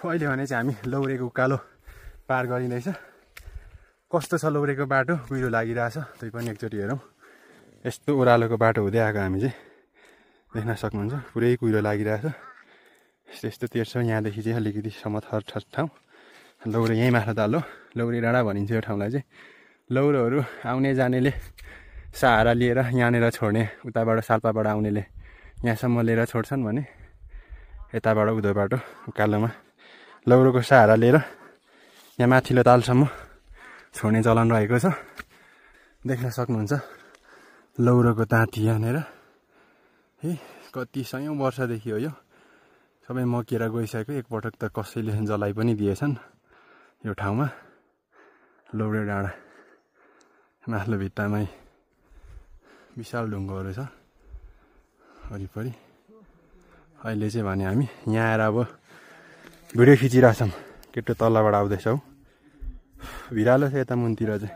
अहिले भने चाहिँ हामी लौरेको उकालो पार गरिँदैछ। कस्तो छ लौरेको बाटो, कुहिरो लागिरहेछ। त्यही पनि एकचोटि हेरौँ। यस्तो ओह्रालोको बाटो हुँदै आएको हामी चाहिँ देख्न सक्नुहुन्छ। पुरै कुहिरो लागिरहेछ। यस्तो तेर्छ। यहाँदेखि चाहिँ अलिकति समथर ठाउँ। लौरे यहीँ माथि तल्लो लौरे डाँडा भनिन्छ यो ठाउँलाई चाहिँ। लौरोहरू आउने जानेले सहारा लिएर यहाँनिर छोड्ने, उताबाट साल्पाबाट आउनेले यहाँसम्म लिएर छोड्छन् भने यताबाट उधो बाटो उकालोमा लौरोको सहारा लिएर यहाँ माथिल्लो तालसम्म छोड्ने चलन रहेको छ। देख्न सक्नुहुन्छ लौरोको ताँती यहाँनिर। है कति सयौँ वर्षदेखि हो यो सबै मकिएर गइसक्यो। एकपटक त कसैले जलाइ पनि दिएछन् यो ठाउँमा। लौरे डाँडा माथिल्लो भित्तामै विशाल ढुङ्गोहरू छ वरिपरि। अहिले चाहिँ भने हामी यहाँ आएर अब भिडियो खिचिरहेछौँ। केटो तलबाट आउँदैछौ। भिरालो छ यता मुनतिर चाहिँ।